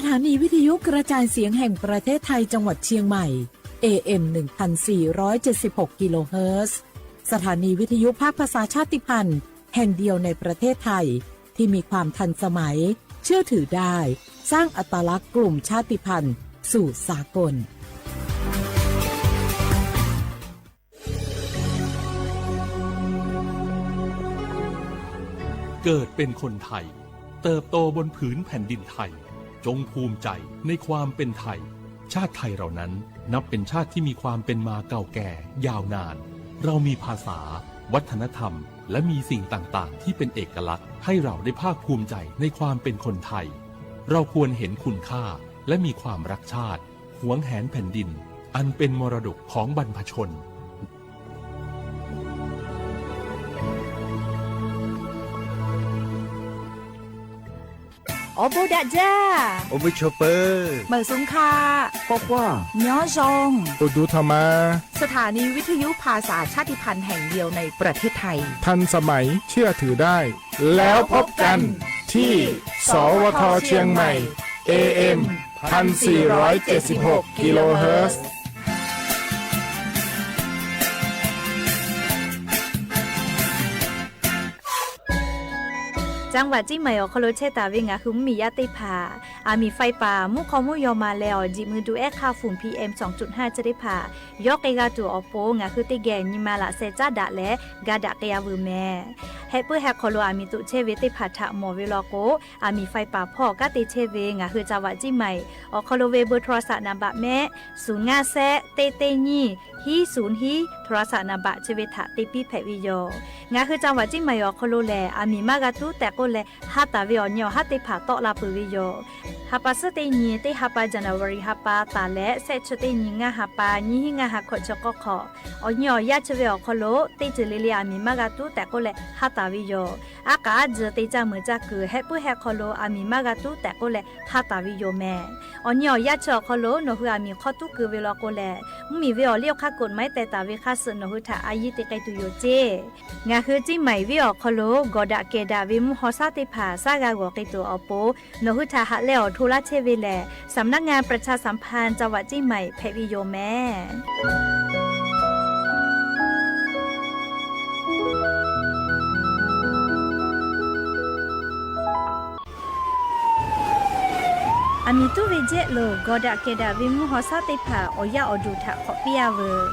สถานีวิทยุกระจายเสียงแห่งประเทศไทยจังหวัดเชียงใหม่ เอ เอ็ม หนึ่งพันสี่ร้อยเจ็ดสิบหก กิโลเฮิรตซ์ สถานีวิทยุภาคภาษาชาติพันธุ์แห่งเดียวในประเทศไทย ที่มีความทันสมัย เชื่อถือได้ สร้างอัตลักษณ์กลุ่มชาติพันธุ์สู่สากล เกิดเป็นคนไทย เติบโตบนผืนแผ่นดินไทย จงภูมิใจในความเป็นไทย ชาติไทยเรานั้นนับเป็นชาติที่มีความเป็นมาเก่าแก่ยาวนาน เรามีภาษา วัฒนธรรม และมีสิ่งต่างๆ ที่เป็นเอกลักษณ์ ให้เราได้ภาคภูมิใจในความเป็นคนไทย เราควรเห็นคุณค่า และมีความรักชาติ หวงแหนแผ่นดิน อันเป็นมรดกของบรรพชน Awˬ bon daꞈ jaˇ. Awˬ bon chaw peuˬ. Meuˬ suhˍ hkaꞈ. K'awꞈ k'oˆ. Nyi awˬ zhonˍ. Awˬ duˬ htaꞈ ma. สถานีวิทยุภาษาชาติพันธุ์แห่งเดียวในประเทศไทย ทันสมัยเชื่อถือได้ แล้วพบกันที่ สวท เชียงใหม่ เอ เอ็ม พันสี่ร้อยเจ็ดสิบหก กิโลเฮิรตซ์ จังหวัดเชียงใหม่ awˬ hk'aw lo chehˇ taˍ ve ngaˬ hui mvuhˇmiˬ yaˇ teˇ hpaˍ, aˬ miˍ ไฟป่า mvuhˇ hk'aw mvuhˇ yaw ma leh awˬ jiꞈ mui duꞈ ehˉ hk'aˇ fuˍ PM สองจุดห้า chi teˇ hpaˍ yawˇ k'ai g'a tuˬ awˬ pon ngaˬ hui teˇ geh nyi ma laꞈ sheh caˉ daꞈ leh ga daꞈ k'ai a veuˬ mehˍ. Heh puiˉ heh hk'aw lo aˬ miˍ toꞈ chehˇ ve teˇ hpaˍ htaꞈ mawˬ ve law k'o, aˬ miˍ ไฟป่า hpawˇ kanˉ te chehˇ ve ngaˬ hui จังหวัดเชียงใหม่ awˬ hk'aw lo ve เบอร์โทรศัพท์ naˍ baꞈ mehˆ suhˍ ngaˇ shehˆ teˇ teˇ nyiˇ hiˉ suhˍ hiˉ โทรศัพท์ naˍ baꞈ chi ve htaꞈ te piˇ hpehꞈ ve yoˬ. Ngaˬ hui จังหวัดเชียงใหม่ awˬ hk'aw lo lehˬ, aˬ miˍ maˇ g'a tuˉ tehꞈ k'oˆ leh, ha taˍ ve awˬ nyi awˬ haˉ teˇ hpaˍ tawˆ la peuˬ ve yoˬ. Ha pa suhˉ teˇ nyi teˇ ha pa January ha pa taˍ leh, shehˆ chi teˇ nyi ngaˇ ha pa nyiˇ hiˉ ngaˇ ha hkawꞈ chi k'awˇ hk'awꞈ, awˬ nyi awˬ yaˇ chi ve awˬ hk'aw lo teˇ ceuˬ le le aˬ miˍ maˇ g'a tuˉ tehꞈ k'oˆ leh ha taˍ ve yoˬ. Aˉ k'aꞈ aˉ tcuh te caˇ meuˍ caˇ kuiˬ heh puiˉ heh hk'aw lo aˬ miˍ maˇ g'a tuˉ tehꞈ k'oˆ leh ha taˍ ve yoˬ mehˍ. Awˬ nyi awˬ yaˇ chi awˬ hk'aw lo nawˬ hui aˬ miˍ hk'aw tuˉ keu ve law k'o lehˬ, mvuhˇmiˬ ve awˬ liˇ awˬ hk'aˇ กฎหมาย teh taˍ ve hk'aˇ suh nawˬ hui htaꞈ a yiˇ te k'ai tuˬ yoˬ ceˇ. Ngaˬ hui Ciˇ maiˍ venˇ awˬ hk'aw lo gawˬ daꞈ kehˬ daꞈ ve mvuhˇ haw shaˉ teˇ hpaˍ shaˉ g'a g'awˬ k'ai tuˬ awˬ pon, nawˬ hui htaꞈ haꞈ leh awˬ hto laˇ chehˇ ve lehˬ, สำนักงานประชาสัมพันธ์จังหวัดเชียงใหม่ hpehꞈ ve yoˬ mehˍ. Aˬ miˍ tuˉ ve jehˆ lo gawˬ daꞈ kehˬ daꞈ ve mvuhˇ haw shaˉ teˇ hpaˍ awˬ yaˇ awˬ duˬ htaꞈ hk'awꞈ piˇ a veuˬ.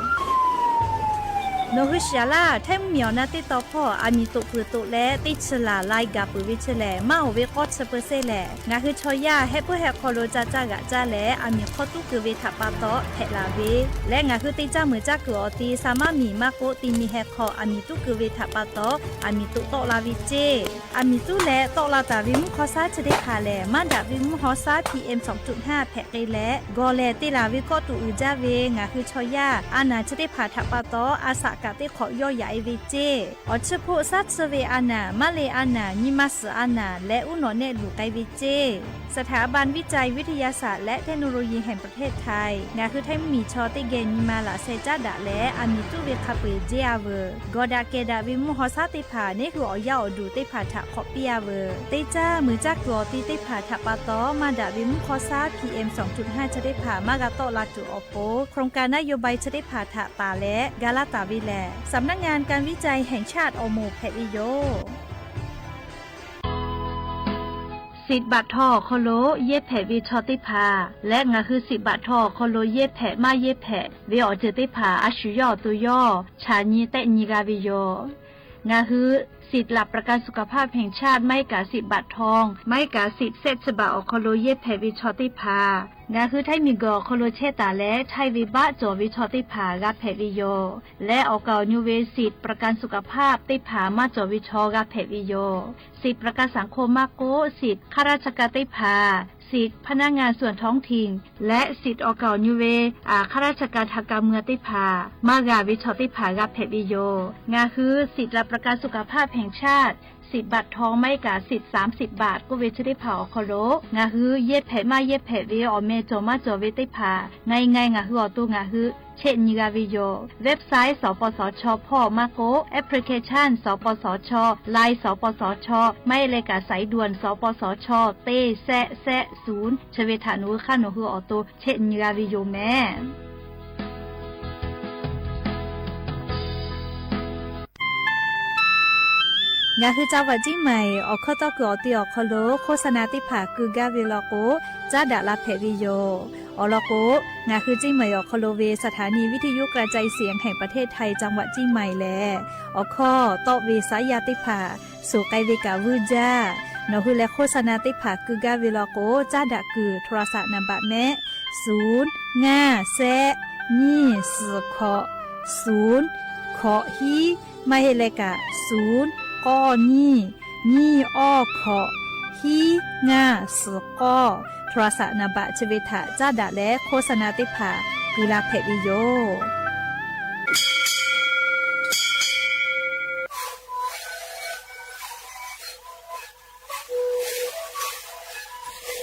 Nawˬ hui shiˍ laˇ, Htaiˇ mvuhˇmiˬ awˬ na teˇ taw hpawˇ aˬ miˍ toꞈ peuˬ toꞈ leh teˇ chi laˬ lai gaˬ peuˬ ve chi lehˬ, maˇ oˍ ve k'awˇ chi peu sehˇ lehˬ, ngaˬ hui chaw yaˇ heh puiˉ heh hk'aw lo ca caˇ g'aꞈ caˇ leh aˬ miˍ hk'aw tuˉ keu ve htaꞈ pa taw hpehꞈ laˬ ve, leh ngaˬ hui te caˇ meuˍ caˇ kuiˬ awˬ ti sa maˇ miˬ maˇ k'oˆ ti mi heh hk'aw aˬ miˍ tuˉ keu ve htaꞈ pa taw aˬ miˍ toꞈ tawˆ la ve ceˇ. Aˬ miˍ tuˉ leh tawˆ la taˍ ve mvuhˇ haw shaˉ chi teˇ hpaˍ lehˬ, maˇ daꞈ ve mvuhˇ haw shaˉ PM สองจุดห้า hpehꞈ k'ai leh, gawˬ lehˬ te laˬ ve kawˆ tuꞈ uiˍ jaˇ ve ngaˬ hui chaw yaˇ a naˬ chi teˇ hpaˍ htaꞈ pa taw a shaꞈ kaꞈ teˇ hk'awꞈ yawˇ yaꞈ e ve ceˇ. Awˬ chi hpoˆ shaˉ chi ve a naˬ, maˇ le a naˬ, nyi ma suhˍ a naˬ leh uˉ nawꞈ nehˆ luˬ k'ai ve ceˇ. สถาบันวิจัยวิทยาศาสตร์ และเทคโนโลยีแห่งประเทศไทย ngaˬ hui Htaiˇ mvuhˇmiˬ chaw teˇ geh nyi ma laꞈ sheh caˉ daꞈ leh aˬ miˍ tuˉ ve hk'a peu-eˬ jeˇ a veuˬ. Gawˬ daꞈ kehˬ daꞈ ve mvuhˇ haw shaˉ teˇ hpaˍ neˉ hui awˬ yaˇ awˬ duˬ teˇ hpaˍ htaꞈ hk'awꞈ piˇ a veuˬ. Teˇ caˇ meuˍ caˇ kuiˬ awˬ ti teˇ hpaˍ htaꞈ pa taw maˇ daꞈ ve mvuhˇ haw shaˉ PM สองจุดห้า chi teˇ hpaˍ maˇ g'a tawˆ la tuˬ awˬ pon โครงการนโยบาย chi teˇ hpaˍ htaꞈ taˍ leh ga laˇ taˍ ve lehˬ, สำนักงานการวิจัยแห่งชาติ awˬ moˍ hpehꞈ ve yoˬ. Sit baꞈ htaw awˬ hk'aw lo yehˇ hpehꞈ ve chaw teˇ hpaˍ leh ngaˬ hui sit baꞈ htaw awˬ hk'aw lo yehˇ hpehꞈ maˇ yehˇ hpehꞈ ve awˬ ceuˬ teˇ hpaˍ a shu yawˇ awˬ to yawˇ chaꞈ nyi tehˆ nyi g'a ve yoˬ. Ngaˬ hui sit หลักประกันสุขภาพแห่งชาติ maˇ heˆ kaꞈ sit baꞈ htaw maˇ heˆ kaꞈ sit shehˆ chi baꞈ awˬ hk'aw lo yehˇ hpehꞈ ve chaw teˇ hpaˍ, ngaˬ hui Htaiˇ miˬguiˬ awˬ hk'aw lo chehˇ taˍ leh Htaiˇ ve baˆ cawˬ ve chaw teˇ hpaˍ g'a hpehꞈ ve yoˬ. Leh awˬ kaˍ awˬ nyu ve sit ประกันสุขภาพ teˇ hpaˍ maˇ cawˬ ve chaw g'a hpehꞈ ve yoˬ. Sit ประกันสังคม maˇ k'oˆ, sit ข้าราชการ teˇ hpaˍ, sit พนักงานส่วนท้องถิ่น leh sit awˬ kaˍ awˬ nyu ve ข้าราชการทางการเมือง teˇ hpaˍ maˇ g'a ve chaw teˇ hpaˍ g'a hpehꞈ ve yoˬ. Ngaˬ hui sit หลักประกันสุขภาพแห่งชาติ sit baꞈ htaw maˇ heˆ kaꞈ sit สามสิบบาท k'oˆ ve chi teˇ hpaˍ awˬ hk'aw lo ngaˬ hui yehˇ hpehꞈ maˇ yehˇ hpehꞈ ve awˬ meh cawˬ maˇ cawˬ ve teˇ hpaˍ na e na e ngaˬ hui awˬ to ngaˬ hui chehˇ nyi g'a ve yoˬ. Website สปสช hpawˇ maˇ k'oˆ, application สปสช, Line สปสช, maˇ heˆ leh kaꞈ สายด่วน สปสช teˇ shehˆ shehˆ ศูนย์ chi ve htaꞈ nawˬ hui hk'aˇ nawˬ hui awˬ to chehˇ nyi g'a ve yoˬ mehˍ. Ngaˬ hui จังหวัดเชียงใหม่ awˬ hkawˇ tawˇ kuiˬ awˬ te awˬ hk'aw lo โฆษณา teˇ hpaˍ keu gaˇ ve law k'o, caˉ daꞈ la hpehꞈ ve yoˬ. Awˬ lawn k'o, ngaˬ hui เชียงใหม่ awˬ hk'aw lo ve สถานีวิทยุกระจายเสียงแห่งประเทศไทย จังหวัดเชียงใหม่ lehˬ, awˬ hkawˇ tawˆ ve saˉ yaˇ teˇ hpaˍ suhˍ k'ai ve kaꞈ vuiˇ jaˇ. Nawˬ hui leh โฆษณา teˇ hpaˍ keu gaˇ ve law k'o, caˉ daꞈ kuiˬ โทรศัพท์ นามบัตร mehˆ, ศูนย์ ngaˇ shehˆ nyiˇ suhˍ hkawꞈ, ศูนย์ hkawꞈ hiˉ, maˇ heˆ leh kaꞈ ศูนย์ k'awˇ nyiˇ, nyiˇ awˇ hkawꞈ, hiˉ ngaˇ suhˍ k'awˇ, โทรศัพท์ นามบัตร chi ve htaꞈ caˉ daꞈ leh โฆษณา teˇ hpaˍ keu la hpehꞈ ve yoˬ.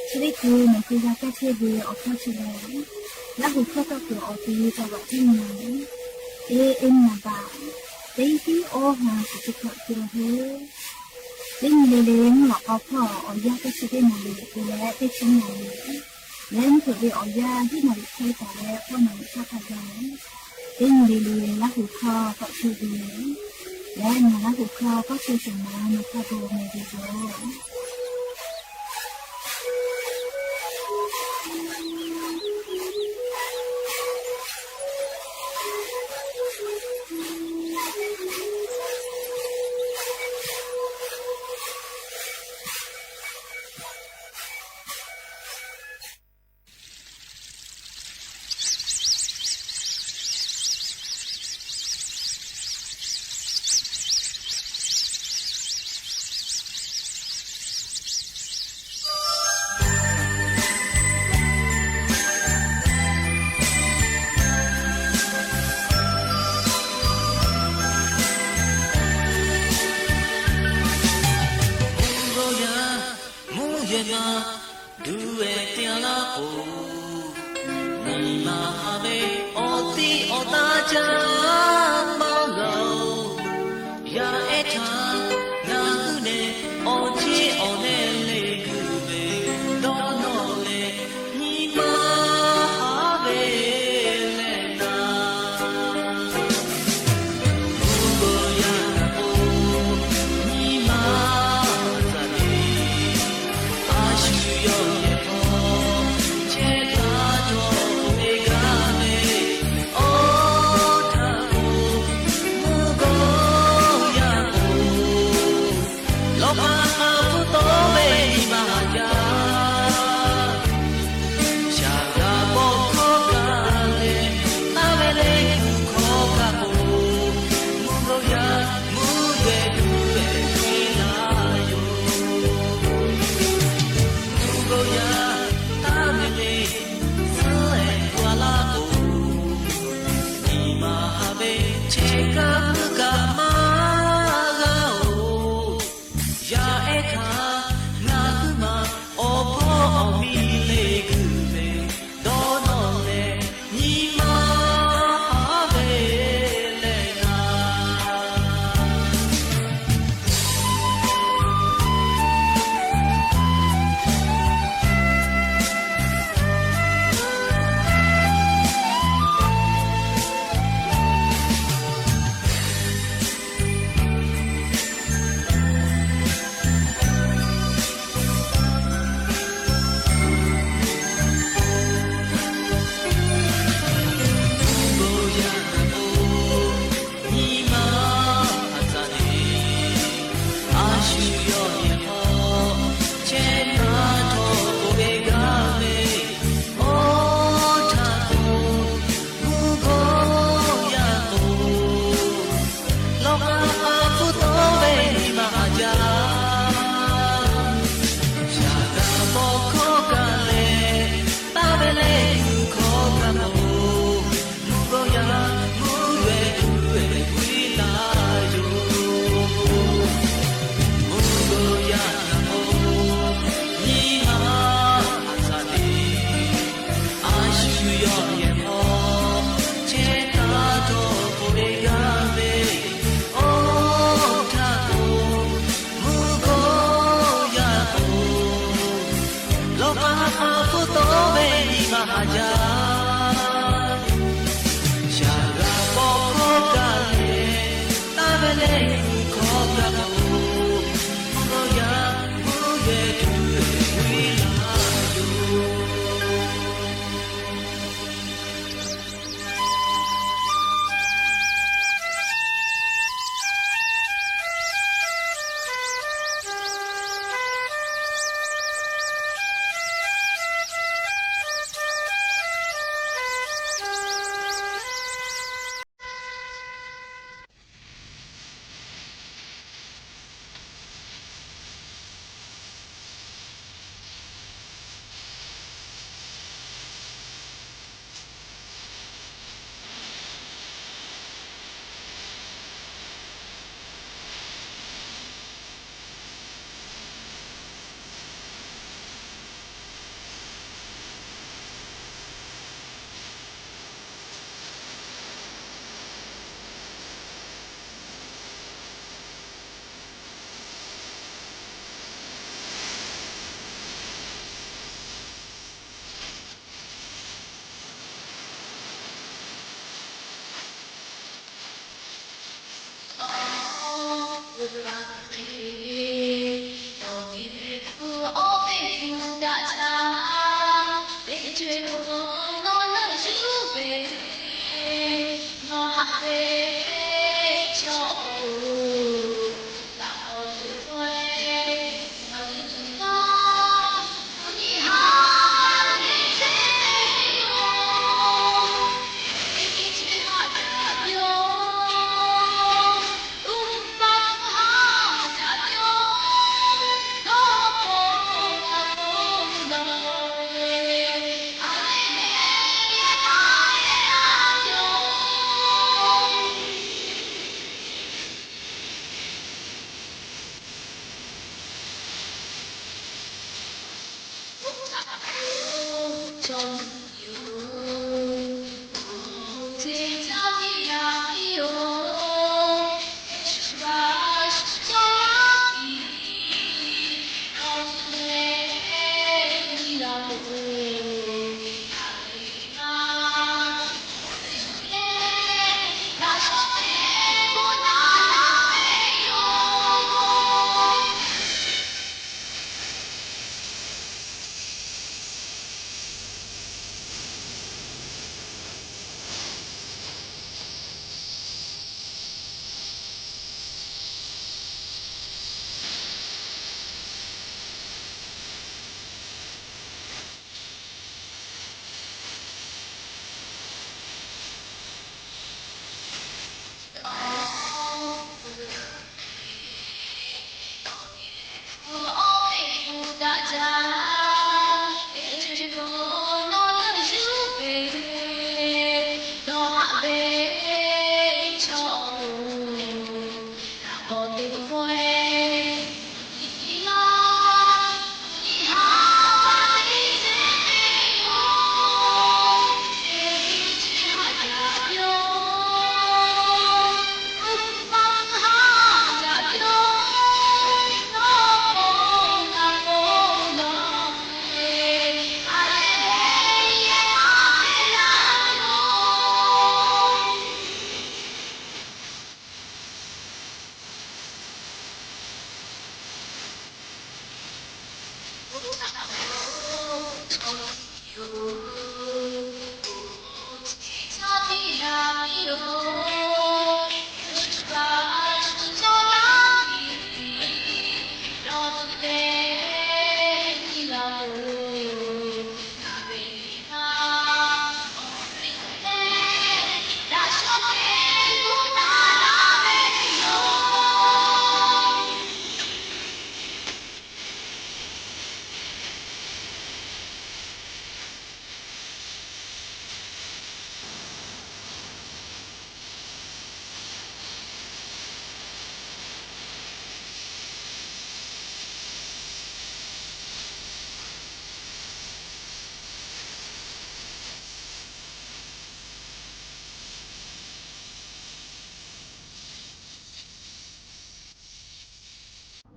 Chi teˇ hkui nawˬ hui g'a kaˇ chehˇ ve awˬ hkawˇ chi lehˬ, Laˇ huˍ hkawˇ tawˇ kuiˬ awˬ te จังหวัดเชียงใหม่ A M นามบัตร teˇ hiˉ awˇ ha kuiˬ chi hkawꞈ te la heˆ. Teˇ nyi le le mvuhˇ lawꞈ k'aw hpawˇ awˬ yanˇ teˇ chi teˇ naˍ riˍ te leh teˇ chi naˍ riˍ, leh mvuhˇ hpeuꞈ ve awˬ yanˇ hiˉ naˍ riˍ hk'e taˍ leh k'awˇ naˍ riˍ htaˇ htaˇ gaˇ. Teˇ nyi le le Laˇ huˍ hkawˇ tawˆ chehˇ ve, leh ngaˬ Laˇ huˍ hkawˇ tawˆ chehˇ shehˍ ma nawˬ hk'a gaˬ meh ve yoˬ. Mvuhˇ g'awˇ yaˇ mvuhˇ yehˬ ma duˬ ehˍ te a laˇ k'o, nyi ma haꞈ ve awˬ tiˉ awˬ taˇ caˇ maˇ g'a-oˬ. Yaˇ ehˉ htaꞈ ngaˬ hui nehˬ awˬ ceˇ awˬ nehˇ le kuiˬ ve dawˇ nawˬ leh nyi ma haꞈ ve leh naˍ. Mvuhˇ g'awˇ yaˇ k'o, nyi ma tcuh le, a shu yawˇ yehˬ hk'aw chehˇ taˍ cawˬ ve gaˇ ve awˬ htaˇ k'o, mvuhˇ g'awˇ yaˇ k'o, lawˬ hk'aˇ hk'aˇ hpu tawˇ ve nyi ma haꞈ jaˇ. Shaˍ g'a pawˆ hkawˇ kaꞈ leh, taˇ ve le kuˬ hkawˇ kaꞈ k'o, mvuhˇ g'awˇ yaˇ mvuhˇ geh tuˬ ehˍ te laˇ yoˬ. Mvuhˇ g'awˇ yaˇ taˇ ve le tcuhˉ ehˍ k'oˆ a laˇ k'o, nyi ma haꞈ ve chehˇ kaˇ mvuhˇ kaꞈ maˇ g'a-oˬ. Yaˇ ehˉ htaꞈ ngaˬ hui maˬ awˬ hpawˇ awˬ miˇ le kuiˬ ve dawˇ nawˬ leh nyi ma haꞈ ve leh naˍ.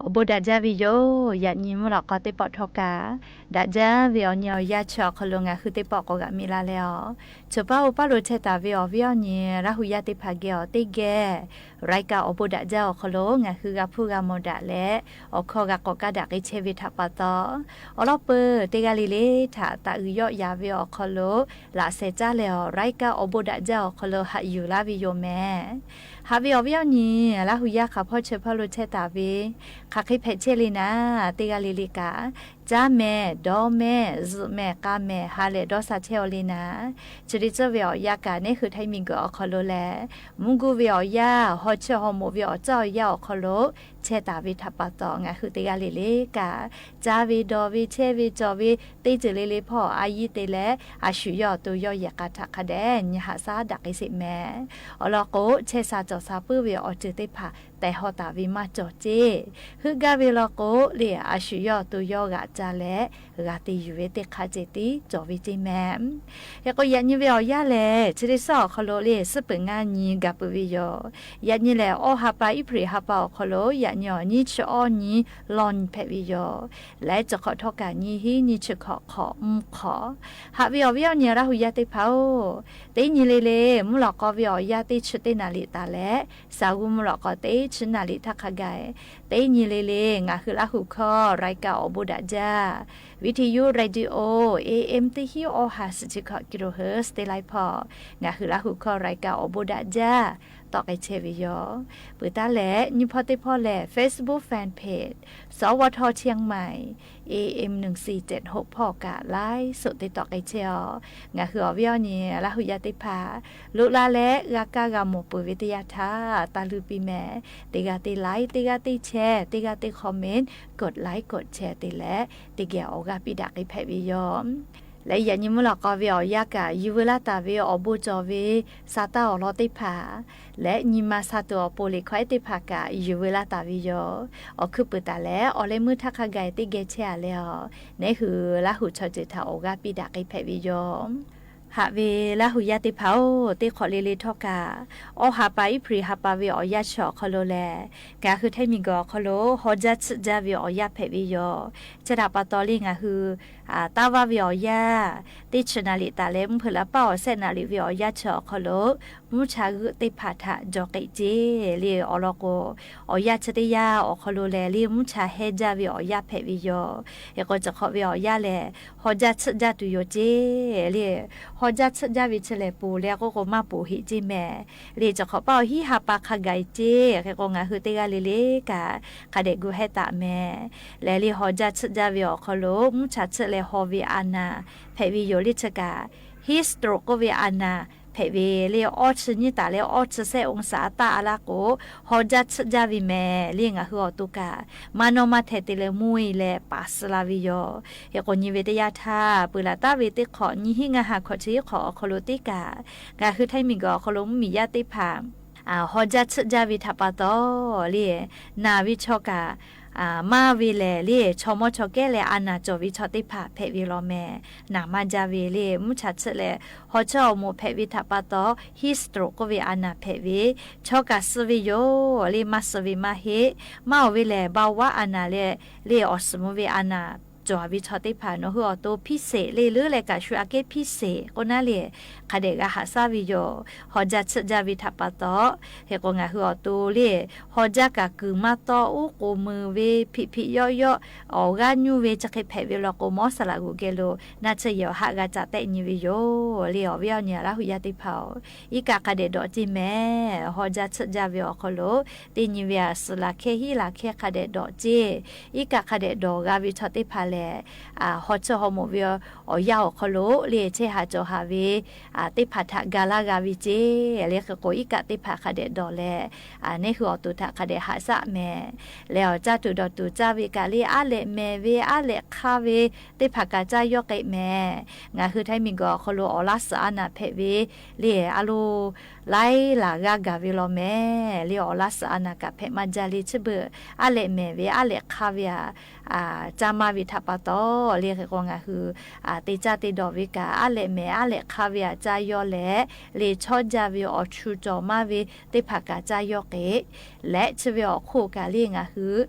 Awˬ bon daꞈ jaˇ ve yoˬ. Yaꞈ nyi mvuhˇ lawꞈ k'aw teˇ pawˆ htawˇ kaꞈ, daꞈ jaˇ ve awˬ nyi awˬ yanˇ chi awˬ hk'aw lo ngaˬ hui teˇ pawˆ k'awꞈ g'aꞈ miˬ la leh a, chaw paˉ oˇ paˉ lo chehˇ taˍ ve awˬ viˉ awˬ nyi Laˇ huˍ yaˇ teˇ hpaˍ geh awˬ teˇ geh รายการ awˬ bon daꞈ jaˇ awˬ hk'aw lo ngaˬ hui g'a hpuˇ g'a mawˬ daꞈ leh, awˬ hkawˇ g'a k'awꞈ kaˇ daꞈ k'ai chehˇ ve htaꞈ pa taw, awˬ lawn peuˬ teˇ g'aˇ le le htaꞈ taꞈ uiˍ yawˆ yaˍ ve awˬ hk'aw lo laꞈ sheh caˉ leh awˬ รายการ awˬ bon daꞈ jaˇ awˬ hk'aw lo haꞈ yuˬ laˇ ve yoˬ mehˍ. Haꞈ ve awˬ viˉ awˬ nyi Laˇ huˍ yaˇ hk'aˬ hpawˇ chi hpawˇ lo chehˇ taˍ ve, hk'aˬ hk'e hpehꞈ chehˇ le naˍ, teˇ g'aˇ le le kaꞈ, caˇ mehˍ, dawˇ mehˍ, zuhꞈ mehˍ, k'a mehˍ, ha lehˬ dawˇ sha chehˇ aw le naˍ, chi te tcuhˇ ve awˬ yanˇ kaꞈ neˉ hui htaiˇ miˬguiˬ awˬ hk'aw lo lehˬ, mvuhˇ guˇ ve awˬ yanˇ, haw chehˇ haw moꞈ ve awˬ caˇ awˬ yanˇ awˬ hk'aw lo chehˇ taˍ ve htaꞈ pa taw, ngaˬ hui teˇ g'aˇ le le kaꞈ, caˇ ve dawˬ ve chehˇ ve cawˬ ve teˇ ceuˬ le le hpawˇ a yiˇ te leh, a shu yawˇ awˬ to yawˇ yehˬ k'a htaꞈ hk'a dehꞈ nyi haꞈ shaˉ daꞈ k'ai sheˍ mehˍ. Awˬ lawn k'o, chehˇ sha cawˬ sha puiˉ ve awˬ ceuˬ teˇ hpaˍ tehˬ haw taˍ ve maˇ cawˬ ceˇ. Heuˆ gaˇ ve law k'o le, a shu yawˇ awˬ to yawˇ g'aꞈ ca leh g'a te yuˬ ve teˇ hk'a ceh tiˉ cawˬ ve ceˇ mehˍ. Hk'e k'o, yaꞈ nyi ve awˬ yanˇ lehˬ, chi teˇ suhˉ awˬ hk'aw lo le, suhˉ peuˬ ngaˇ nyi gaˬ peuˬ ve yoˬ. Yaꞈ nyi lehˬ, awˇ ha pa Iˉhpriˍ ha pa awˬ hk'aw lo yaꞈ nyi awˬ nyiˇ chi awˇ nyi lawˇ nyi hpehꞈ ve yoˬ. Leh chi hk'awꞈ htawˇ kaꞈ nyiˇ hinˉ nyiˇ chi hkawꞈ hk'awꞈ mvuhˇ hk'awꞈ. Haꞈ ve awˬ viˉ awˬ nyi Laˇ huˍ yaˇ teˇ hpaˍ-oˬ, teˇ nyi le le mvuhˇ lawꞈ k'aw ve awˬ yanˇ teˇ chi teˇ naˍ riˍ taˍ leh, shaˍ g'uˇ mvuhˇ lawꞈ k'aw teˇ chi naˍ riˍ htaˇ hk'a gaˬ, teˇ nyi le le ngaˬ hui Laˇ huˍ hkawˇ รายการ awˬ bon daꞈ jaˇ, วิทยุ radio AM teˇ hinˉ awˇ ha suhˍ chi hkawꞈ กิโลเฮิรตซ์ teˇ laiˉ hpawˇ ngaˬ hui Laˇ huˍ hkawˇ รายการ awˬ bon daꞈ jaˇ tawˆ k'ai chehˇ ve yoˬ. Peuˬ taˉ leh, nyi hpawˇ teˇ hpawˇ lehˬ, Facebook fan page สวท เชียงใหม่ AM หนึ่งสี่เจ็ดหก hpawˇ kaꞈ laiˉ suhˍ te tawˆ k'ai chehˇ a. Ngaˬ hui awˬ viˉ awˬ nyi Laˇ huˍ yaˇ teˇ hpaˍ loꞈ la leh g'a kaˇ g'a mawˬ peuˬ ve teˇ yanˇ htaˇ, taˇ luˇ piˇ mehˍ. Teˇ g'aˇ teˇ like, teˇ g'aˇ teˇ share, teˇ g'aˇ teˇ comment, กดไลค์ กดแชร์ te leh, teˇ geh awˬ g'aˇ piˇ daꞈ k'ai hpehꞈ ve yoˬ. Leh yaꞈ nyi mvuhˇ lawꞈ k'aw ve awˬ yanˇ kaꞈ, yuˬ veu laˇ taˍ ve awˬ bon cawˬ ve sa taˇ awˬ lawn teˇ hpaˍ leh nyi ma sha tuˬ awˬ pon liꞈ hkawˇ ehˉ teˇ hpaˍ kaꞈ yuˬ veu laˇ taˍ ve yoˬ. Awˬ hkuiˉ puiˍ taˍ leh, awˬ leh meuˇ htaˇ hk'a gaˬ teˇ geh chehˇ a leh a, neˉ hui Laˇ huˍ chaw ceuˬ htaꞈ awˬ g'aˇ piˇ daꞈ k'ai hpehꞈ ve yoˬ. Haꞈ ve Laˇ huˍ yaˇ teˇ hpaˍ-oˬ, teˇ hk'awꞈ le le htawˇ kaꞈ, awˇ ha pa Iˉhpriˍ ha pa ve awˬ yanˇ chi awˬ hk'aw lo lehˬ, ngaˬ hui htaiˇ miˬguiˬ awˬ hk'aw lo haw jaˇ tsuhˆ jaˇ ve awˬ yanˇ hpehꞈ ve yoˬ. Chi htaꞈ pa taw le ngaˬ hui taˇ vaˇ ve awˬ yanˇ, teˇ chi naˍ riˍ taˍ leh mvuhˇ hpeuꞈ la paˇ awˬ shehˆ naˍ riˍ ve awˬ yanˇ chi awˬ hk'aw lo, mvuhˇ cha g'euˆ teˇ hpaˍ htaꞈ jawˬ k'ai ceˇ le. Awˬ lawn k'o, awˬ yanˇ chi teˇ yanˇ awˬ hk'aw lo lehˬ le, mvuhˇ cha hehnˇ jaˇ ve awˬ yanˇ hpehꞈ ve yoˬ. Hk'e k'o, chi hk'awꞈ ve awˬ yanˇ lehˬ, haw jaˇ tsuhˆ jaˇ tuˬ yoˬ ceˇ le. Haw jaˇ tsuhˆ jaˇ ve chi lehˬ, ponˬ leh k'oˆ k'o maˇ ponˬ heˆ ceˇ mehˍ le. Chi hk'awꞈ paˇ awˬ hiˉ ha pa hk'a gaˬ ceˇ. Hk'e k'o, ngaˬ hui teˇ g'aˇ le le kaꞈ hk'a dehꞈ gu hehˉ taˍ mehˍ. Lehˬ le, haw jaˇ tsuhˆ jaˇ ve awˬ hk'aw lo mvuhˇ cha tsuhˆ leh haw ve a naˍ hpehꞈ ve yoˬ le. Chi kaꞈ heat stroke k'oˆ ve a naˍ hpehꞈ ve le, awˇ chi nyiˇ taˍ leh awˇ chi shehˆ องศา taˇ a laˇ k'o, haw jaˇ tsuhˆ jaˇ ve mehˍ le. Ngaˬ hui awˬ to kaꞈ maˇ nawˇ maˇ hteh te leh mvuhˇ e leh paˍ suh la ve yoˬ. Hk'e k'o, nyi ve teˇ yanˇ htaˇ peuˬ laˬ taˉ ve teˇ hk'awꞈ nyiˇ hinˉ ngaˇ ha hkawꞈ chi hiˉ hk'awꞈ awˬ hk'aw lo teˇ kaꞈ, ngaˬ hui htaiˇ miˬguiˬ awˬ hk'aw lo mvuhˇmiˬ yaˇ teˇ hpaˍ haw jaˇ tsuhˆ jaˇ ve htaꞈ pa taw le, naˬ ve chaw kaꞈ maˇ ve lehˬ le, chaw mawˇ chaw kehˉ leh a naˍ cawˬ ve chaw teˇ hpaˍ hpehꞈ ve law mehˍ. Naˬ maˇ jaˇ ve le, mvuhˇ cha tsuhˆ leh haw chehˇ awˬ moˍ hpehꞈ ve htaꞈ pa taw, heat stroke k'oˆ ve a naˍ hpehꞈ ve, chaw kaꞈ suh ve yoˬ le. Maˇ suh ve maˇ heˆ. Maˇ oˬ ve lehˬ, เบาหวาน a naˍ leh le, awˬ suhˍ mvuh ve a naˍ cawˬ ve chaw teˇ hpaˍ nawˬ hui awˬ to พิเศษ le, leuˉ leh kaꞈ shu aꞈ kehˉ พิเศษ k'oˆ naˉ le, hk'a dehꞈ g'a haꞈ shaˉ ve yoˬ. Haw jaˇ tsuhˆ jaˇ ve htaꞈ pa taw, hk'e k'o ngaˬ hui awˬ to le, haw jaˇ kaꞈ kuiˬ maˇ tawˆ, uˉ k'oˍ mui ve, hpiꞈ hpiꞈ yawˆ yawˆ, awˬ g'aˇ nyuˇ ve chi hk'e hpehꞈ ve law k'o, mawˇ saˍ laꞈ g'uˬ geh lo naˆ tsuhˇ yehˬ awˬ haˆ g'a ca tehˆ nyi ve yoˬ le. Awˬ viˉ awˬ nyi Laˇ huˍ yaˇ teˇ hpaˍ-oˬ, iˉ kaˆ hk'a dehꞈ dawꞈ ceˇ mehˍ. Haw jaˇ tsuhˆ jaˇ ve awˬ hk'aw lo teˇ nyi ve a suhˍ laˬ hkehˇ hiˉ laˬ hkehˇ hk'a dehꞈ dawꞈ ceˇ. Iˉ kaˆ hk'a dehꞈ dawˬ g'a ve chaw teˇ hpaˍ lehˬ, haw chehˇ haw moˍ ve awˬ yanˇ awˬ hk'aw lo le, chehˇ haˍ cawˬ haˍ ve teˇ hpaˍ htaꞈ ga laˇ g'a ve ceˇ le. Hk'e k'o, iˉ kaˆ teˇ hpaˍ hk'a dehꞈ dawˬ leh, neˉ hui awˬ to htaꞈ hk'a dehꞈ haꞈ shaˆ mehˍ. Leh awˬ caˇ tuˬ dawˬ tuˬ caˇ ve kaꞈ le, aˉ lehꞈ mehˍ ve aˉ lehꞈ hk'aˇ ve teˇ hpaˍ kaꞈ caˇ yawˇ k'ai mehˍ. Ngaˬ hui htaiˇ miˬguiˬ awˬ hk'aw lo awˬ laˇ suhˍ a naˍ hpehꞈ ve le, a lo laiˉ laˬ g'aˇ gaˬ ve law mehˍ le. Awˬ laˇ suhˍ a naˍ kaꞈ hpehꞈ maˇ jaˇ le. Chi beuꞈ aˉ lehꞈ mehˍ ve aˉ lehꞈ hk'aˇ ve a caˇ maˇ ve htaꞈ pa taw, le hk'e k'o ngaˬ hui te caˇ te dawˬ ve kaꞈ aˉ lehꞈ mehˍ aˉ lehꞈ hk'aˇ ve aꞈ caˇ yawˇ leh, le chawˇ jaˇ ve awˬ chu cawˬ maˇ ve teˇ hpaˍ kaꞈ caˇ yawˇ k'e, leh chi ve awˬ hk'oˆ kaꞈ le ngaˬ hui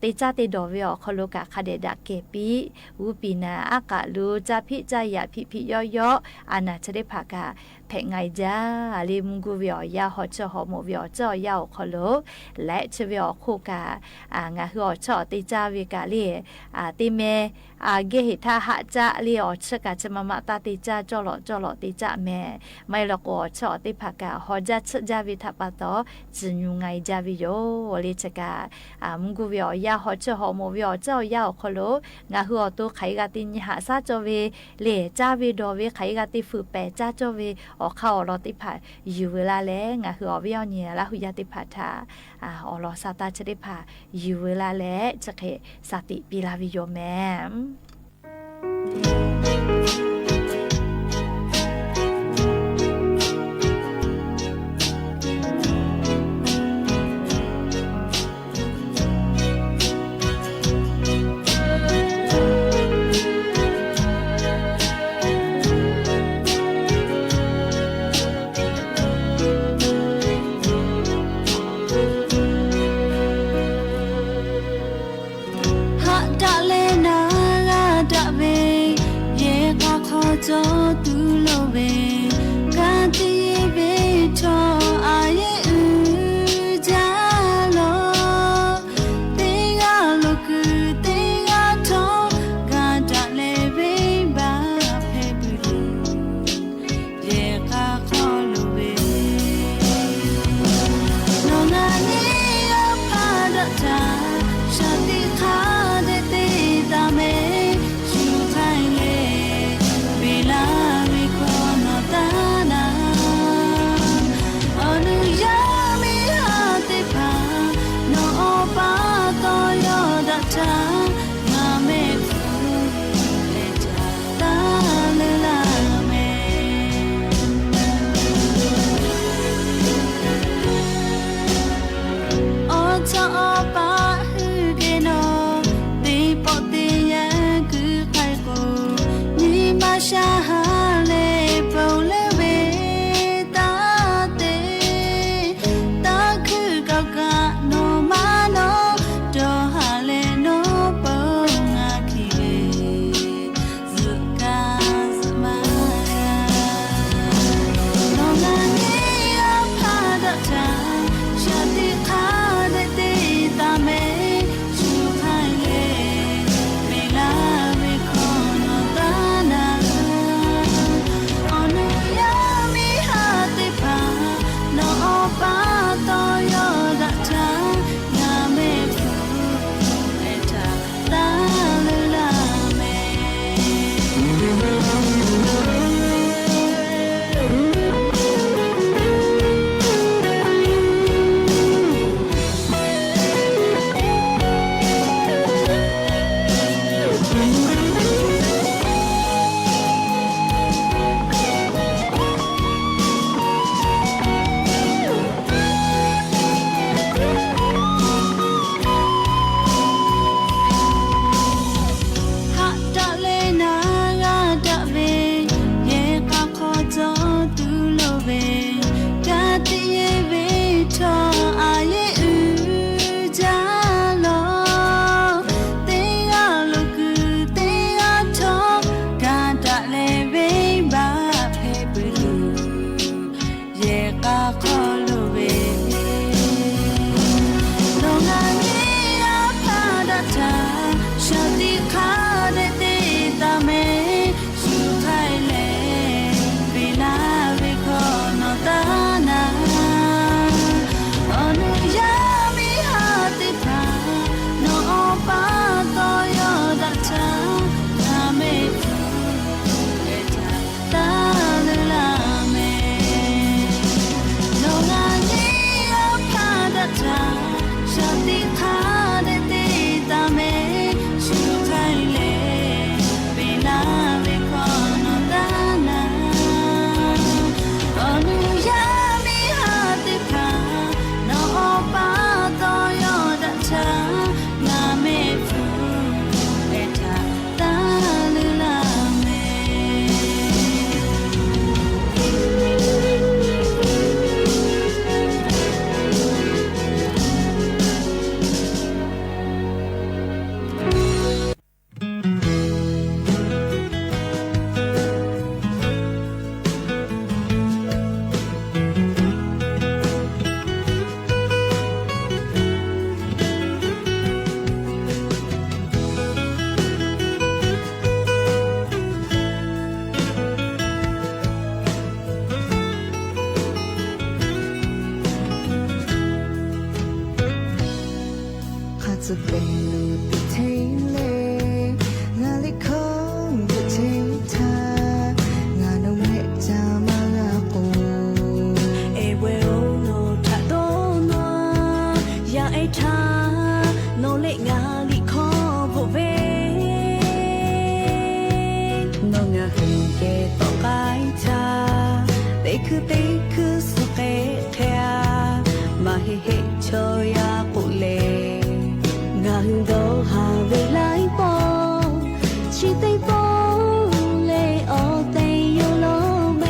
te caˇ te dawˬ ve awˬ hk'aw lo kaꞈ hk'a dehꞈ daꞈ kehˬ piˇ, g'uˇ piˍ naˍ aˉ k'aꞈ lo caˇ hpiˆ caˇ yaꞈ hpiˆ hpiˆ yawˇ yawˇ, a naˍ chi teˇ hpaˍ kaꞈ hpehꞈ nga e jaˇ le. Mvuhˇ guˇ ve awˬ yanˇ haw chiˇ haw moˍ ve awˬ ceuˬ awˬ yanˇ awˬ hk'aw lo, leh chi ve awˬ hk'oˆ kaꞈ ngaˬ hui awˬ chawˇ awˬ te caˇ ve kaꞈ le, te meh geh heˍ htaˇ haˆ caˆ le awˬ chiˇ kaꞈ chi ma ma taˇ te caˇ, cawˇ lawꞈ cawˇ lawꞈ te caˇ meh. Maˇ heˆ law k'o awˬ chawˇ awˬ teˇ hpaˍ kaꞈ haw jaˇ chiˇ jaˇ ve htaꞈ pa taw, ciˬ nyu nga e jaˇ ve yoˬ le. Chi kaꞈ mvuhˇ guˇ ve awˬ yanˇ haw chiˇ haw moˍ ve awˬ ceuˬ awˬ yanˇ awˬ hk'aw lo ngaˬ hui awˬ to hk'aˬ hk'e g'a te nyi haꞈ shaˉ cawˇ ve, le caˇ ve dawˬ ve hk'aˬ hk'e g'a te fuiˍ pehˍ caˇ cawˇ ve awˬ hk'aˇ awˬ lawn teˇ hpaˍ yuˬ veu laˇ leh, ngaˬ hui awˬ viˉ awˬ nyi Laˇ hu yaˇ teˇ hpaˍ htaꞈ awˬ lawn sa taˇ chi teˇ hpaˍ yuˬ veu laˇ leh, chi hk'e shaˍ tiꞈ piˇ laˇ ve yoˬ meh. Haꞈ daꞈ leh naˍ g'a daꞈ ve, yehˬ k'a hk'aw cawˬ tuˬ loˍ ve, ka tiꞈ yeˇ ve htawˇ a yeˇ uiˍ jaˇ lawˬ. Teˇ g'aˇ lo kuiˬ teˇ g'aˇ htawˇ, g'a daꞈ leh venˇbaˆ hpehꞈ puiˉ tuˬ, yehˬ k'a hk'aw loˍ ve, nawˬ ngaˬ nyi yaˇ hpaˇ daꞈ htaˇ, shaˍ tiꞈ hk'a dehꞈ te taˍ meh. Shu hk'aˬ hk'e le, beˬ laˇ ve hkawˇ nawˬ taˇ naˍ. Awˬ nu yaˇ miˇ haˉ teˇ hpaˍ, nawˬ awˬ pa taw yawˇ daꞈ htaˇ, ngaˬ mehˆ hpu leh caˇ taˇ leuˉ laˇ meh. Awˬ chawˇ awˬ paˆ hui geh nawˬ, teˇ pawˆ teˇ yanˇ kuiˬ hk'a k'o, nyi ma sha ha leh ponˬ leuˉ ve taˇ te. Tanˇ hkuinˇ kaꞈ kaꞈ nawˬ maˇ nawˬ, dawˬ haˍ leh nawˬ pon ngaˬ hkiˬ ve, zuhꞈ kaˇ zuhꞈ maˇ g'a. Nawˬ ngaˬ nyi yaˇ hpaˇ daꞈ htaˇ, shaˍ tiꞈ hk'a dehꞈ te taˍ Tcuh pehˍ lo teꞈ hteˇ le, ngaˬ liꞈ hkawˇ bvuhꞈ chehˇ htaˇ, ngaˬ nawˬ mehˆ caˇ maˇ g'a k'o, ehˉ bawehˇ-oˬ, nawˬ htaꞈ dawˇ nawˇ-a. Yaˇ ehˉ htaˇ, nawˬ leh ngaˬ liꞈ hkawˇ bvuhꞈ ve, nawˬ ngaˬ hui geh tawˆ k'ai htaˇ, teˇ hkui teˇ hkui suh k'ehˆ hk'e-a, maˇ heˆ heˆ chaw yaˇ k'oˆ le. Ngaˬ hui dawˇ haˍ ve laiˉ pawˆ, chi teˇ pawˆ lehˬ awˬ tehˬ yoˬ law meh.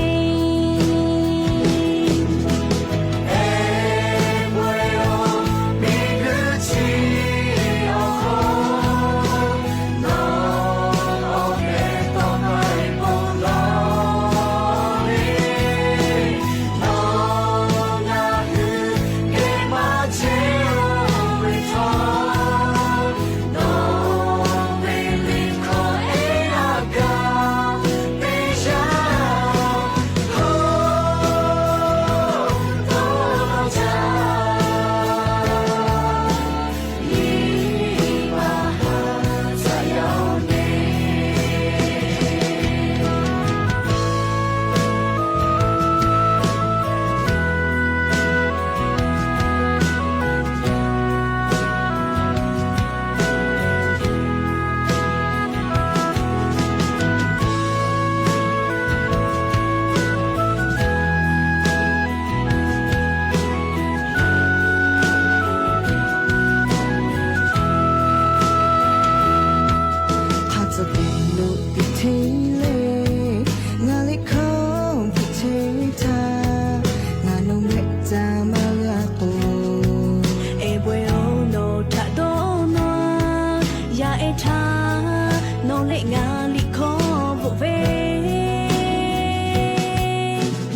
Hk'a tcuh pehˍ lo teꞈ hteˇ le, ngaˬ liꞈ hkawˇ bvuhꞈ chehˇ htaˇ, ngaˬ nawˬ mehˆ caˇ maˇ g'a k'o, ehˉ bawehˇ-oˬ, nawˬ htaꞈ dawˇ nawˇ-a. Yaˇ ehˉ htaˇ, nawˬ leh ngaˬ liꞈ hkawˇ bvuhꞈ ve,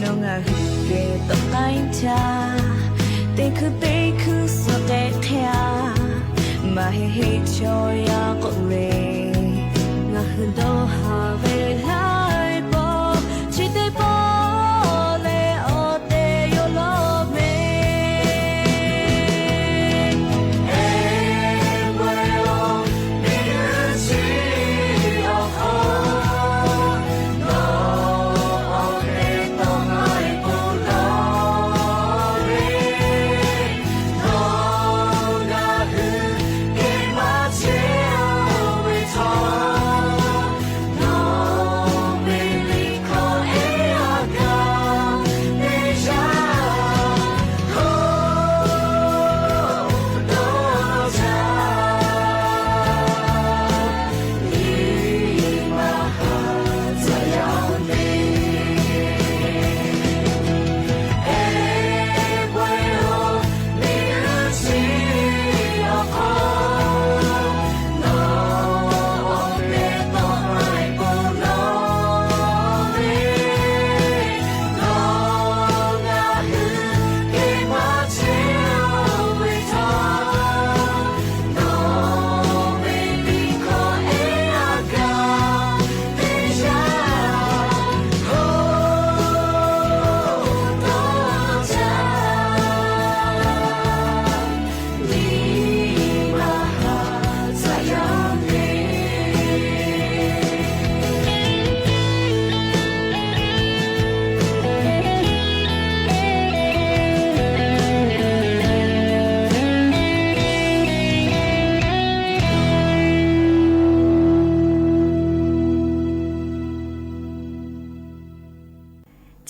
nawˬ ngaˬ hui geh tawˆ k'ai htaˇ, teˇ hkui teˇ hkui suh k'ehˆ hk'e-a, maˇ heˆ heˆ chaw yaˇ k'oˆ le. Ngaˬ hui dawˇ haˍ ve laiˉ pawˆ, chi teˇ pawˆ lehˬ awˬ tehˬ yoˬ law meh.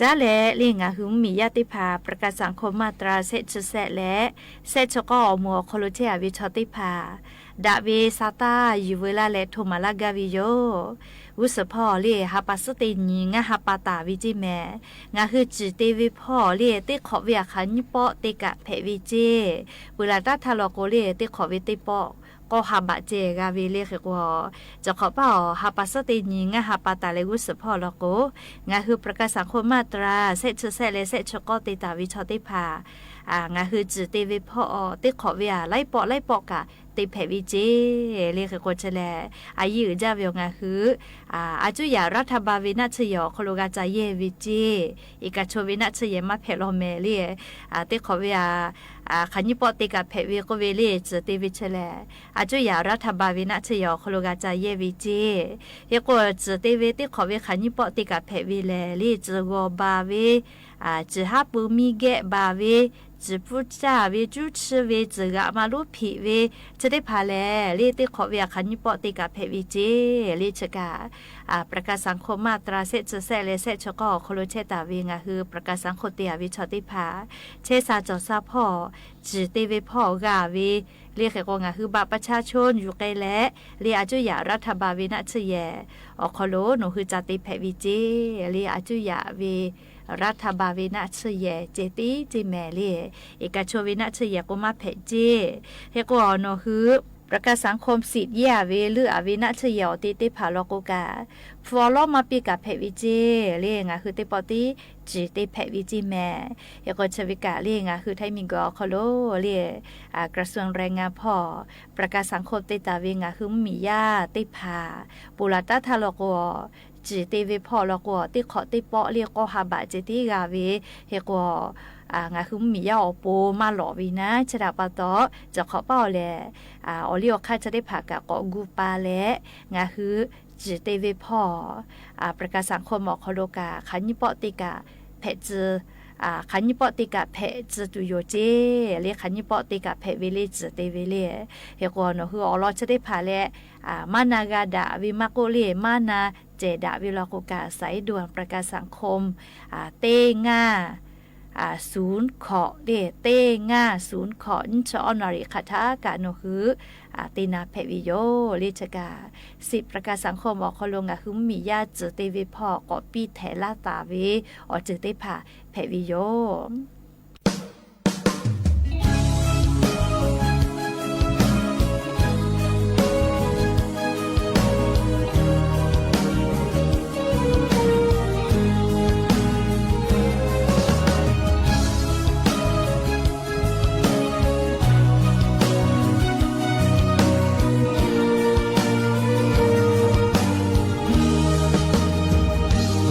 Caˉ leh le ngaˬ hui mvuhˇmiˬ yaˇ teˇ hpaˍ ประกาศสังคมมาตรา shehˆ chi shehˆ leh shehˆ chi k'awˇ awˬ moˍ awˬ hk'aw lo chehˇ-a ve chaw teˇ hpaˍ, daꞈ ve sa taˇ yuˬ veu laˇ leh hto maˍ laˇ gaˇ ve yoˬ. G'uˇ suhˍ hpawˇ le ha pa suhˉ teˇ nyi ngaˇ ha pa taˍ ve ceˇ mehˍ. Ngaˬ hui ciˬ te ve hpawˇ le teˇ hk'awꞈ ve aˬ hk'aˬ nyiˇ pawˆ te kaꞈ hpehꞈ ve ceˇ. Peuˬ laˬ taˉ htaˇ law k'o le teˇ hk'awꞈ ve teˇ pawˆ k'awˇ ha baꞈ ceh g'a ve le hk'e k'o, cawˬ hk'awꞈ paˇ awˬ ha pa suhˉ teˇ nyi ngaˇ ha pa taˍ leh g'uˇ suhˍ hpaw law k'o, ngaˬ hui ประกาศสังคมมาตรา shehˆ chi shehˆ leh shehˆ chi k'awˇ te taˍ ve chaw teˇ hpaˍ, ngaˬ hui ciˬ te ve hpawˇ teˇ hk'awꞈ ve aˬ laiˉ pawˆ laiˉ pawˆ kaꞈ te hpehꞈ ve ceˇ le. Hk'e k'o chi lehˬ, a yiˇ uiˍ jaˇ ve awˬ ngaˬ hui a cuˇ yaꞈ รัฐบาล ve naˆ tsuhˇ yehˬ awˬ hk'aw lo g'a ca yehˇ ve ceˇ. Iˉ kaˆ chaw ve naˆ tsuhˇ yehˬ maˇ hpehꞈ law mehˍ le. Teˇ hk'awꞈ ve a hk'aˬ nyiˇ pawˆ te kaꞈ hpehꞈ ve k'oˆ ve le, tcuhˍ te ve chi lehˬ, a cuˇ yaꞈ รัฐบาล ve naˆ tsuhˇ yehˬ awˬ hk'aw lo g'a ca yehˇ ve ceˇ. Hk'e k'o tcuhˍ te ve teˇ hk'awꞈ ve hk'aˬ nyiˇ pawˆ te kaꞈ hpehꞈ ve lehˬ le, tcuhˍ g'aw ba ve, tcuhˍ haˉ pui miˇ gehˆ ba ve, tcuhˍ pfuhˇ caˇ ve, cuˉ chiˇ ve, tcuhˍ g'aꞈ ma lonˉ hpiꞈ ve, chi teˇ hpaˍ lehˬ le, teˇ hk'awꞈ ve a hk'aˬ nyiˇ pawˆ te kaꞈ hpehꞈ ve ceˇ le. Chi kaꞈ ประกันสังคม มาตรา shehˆ chi shehˆ leh shehˆ chi k'awˇ awˬ hk'aw lo chehˇ taˍ ve ngaˬ hui ประกันสังคม te a ve chaw teˇ hpaˍ chehˇ sha cawˬ sha hpawˇ, ciˍ te ve hpawˇ g'a ve le. Hk'e k'o ngaˬ hui บัตรประชาชน yuˬ k'ai leh le, a cuˇ yaꞈ รัฐบาล ve naˆ tsuhˇ yehˬ awˬ hk'aw lo nawˬ hui ca te hpehꞈ ve ceˇ le. A cuˇ yaꞈ ve รัฐบาล ve naˆ tsuhˇ yehˬ ceh tiˉ ceˇ mehˍ le. Iˉ kaˆ chaw ve naˆ tsuhˇ yehˬ k'o maˇ hpehꞈ ceˇ. Hk'e k'o nawˬ hui ประกันสังคม สิทธิ์ yehˇ a ve leuˆ a ve naˆ tsuhˇ yehˬ awˬ te teˇ hpaˍ law k'o kaꞈ, hpu awˬ lawˉ maˇ piˇ kaꞈ hpehꞈ ve ceˇ le. Ngaˬ hui teˇ pawˆ tiˉ ciˍ te hpehꞈ ve ceˇ mehˍ. Hk'e k'o chi ve kaꞈ le, ngaˬ hui ไทย miˬguiˬ awˬ hk'aw lo le, กระทรวงแรงงาน hpawˇ ประกันสังคม te taˍ ve ngaˬ hui mvuhˇmiˬ yaˇ teˇ hpaˍ ponˬ laˬ taˉ htaˇ law k'o, ciˍ te ve hpawˇ law k'o, teˇ hk'awꞈ teˇ pawˆ le k'awˇ ha baꞈ ceh tiˉ g'a ve. Hk'e k'o ngaˬ hui mvuhˇmiˬ yaˇ awˬ pon maˇ lawꞈ ve naˉ, chi htaꞈ pa taw, cawˬ hk'awꞈ paˇ awˬ lehˬ, awˬ liˇ awˬ hk'aˇ chi teˇ hpaˍ kaꞈ k'awꞈ gu pa leh, ngaˬ hui ciˍ te ve hpawˇ ประกันสังคม awˬ hk'aw lo kaꞈ hk'aˬ nyiˇ pawˆ te kaꞈ hpehꞈ tcuh, hk'aˬ nyiˇ pawˆ te kaꞈ hpehꞈ tcuh tuˬ yoˬ ceˇ le. Hk'aˬ nyiˇ pawˆ te kaꞈ hpehꞈ ve le, ciˍ te ve le. Hk'e k'o nawˬ hui awˬ lawn chi teˇ hpaˍ leh maˇ na g'a daꞈ ve maˇ k'oˆ le, maˇ na cehˬ daꞈ ve law k'o kaꞈ, สายด่วน ประกันสังคม teˇ ngaˇ suˍ hkawꞈ le, teˇ ngaˇ suˍ hkawꞈ nyiˇ chi awˇ naˍ riˍ hk'aˬ htaˇ kaꞈ nawˬ hui te na hpehꞈ ve yoˬ le. Chi kaꞈ สิทธิ์ ประกันสังคม awˬ hk'aw lo ngaˬ hui mvuhˇmiˬ yaˇ ciˍ te ve hpawˇ k'awꞈ piˇ htehꞈ laˇ taˍ ve awˬ ceuˬ teˇ hpaˍ hpehꞈ ve yoˬ.